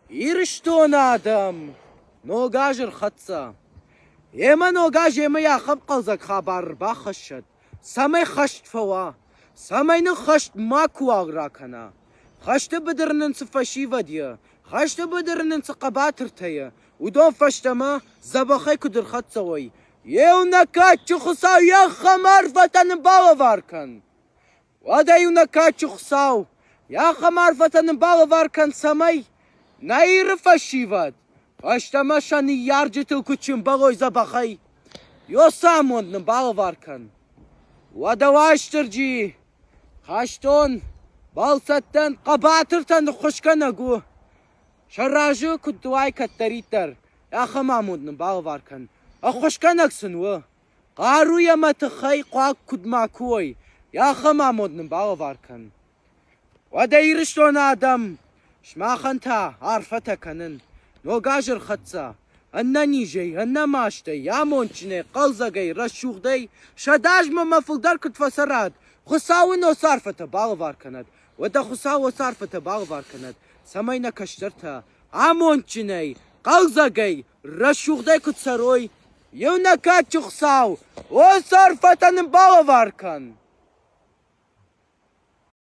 Ирыстоны адӕм, Ног аз ӕрхӕццӕ. Емӕ Ног аз емӕ ахӕм хъӕлдзӕг хабар ӕрбахӕссӕд, цӕмӕй хӕст фӕуа, цӕмӕй нын хӕст макуал ракӕна. Хӕсты быдыры нын цы фӕсивӕд и, хӕсты быдыры нын цы хъӕбатыртӕ и, уыдон фӕстӕмӕ дзӕбӕхӕй куыд ӕрхӕццӕ уой, Иунӕг кадджын Хуыцау йӕхӕм арфӕтӕ нын балӕвар кӕн. Уӕдӕ-иу нӕ кадджын Хуыцау, ахӕм арфӕтӕ нын балӕвар кӕн, цӕмӕй нӕ Иры фӕсивӕд фӕстӕмӕ сӕ ныййарджытыл куыд сӕмбӕлой дзӕбӕхӕй, уыцы амонд нын балӕвар кӕн. Уӕдӕ Уастырджи, хӕстон бӕлцӕттӕн, хъӕбатыртӕн ӕххуысгӕнӕг у. Сӕ разы куыд уай кӕддӕриддӕр, ахӕм амонд нын балӕвар кӕн. Ӕххуысгӕнӕг сын у. Хъаруйӕ мӕ тыххӕй хъуаг куыд макуы уой, ахӕм амонд нын балӕвар кӕн. Уӕдӕ Ирыстоны адӕм, сымахӕн та арфӕтӕ кӕнын. Ног аз ӕрхӕццӕ. Ӕнӕнизӕй, ӕнӕмастӕй, амондджынӕй, хъӕлдзӕгӕй, рӕсугъдӕй сӕдӕазмӕ мӕ фылдӕр куыд фӕцӕрат, Хуыцау уын уыцы арфӕтӕ балӕвар кӕнӕд. Уӕдӕ Хуыцау уыцы арфӕтӕ балӕвар кӕнӕд, цӕмӕй нӕ кӕстӕртӕ амондджынӕй, хъӕлдзӕгӕй, рӕсугъдӕй куыд цӕрой, Иунӕг кадджын Хуыцау, уыцы арфӕтӕ нын балӕвар кӕн!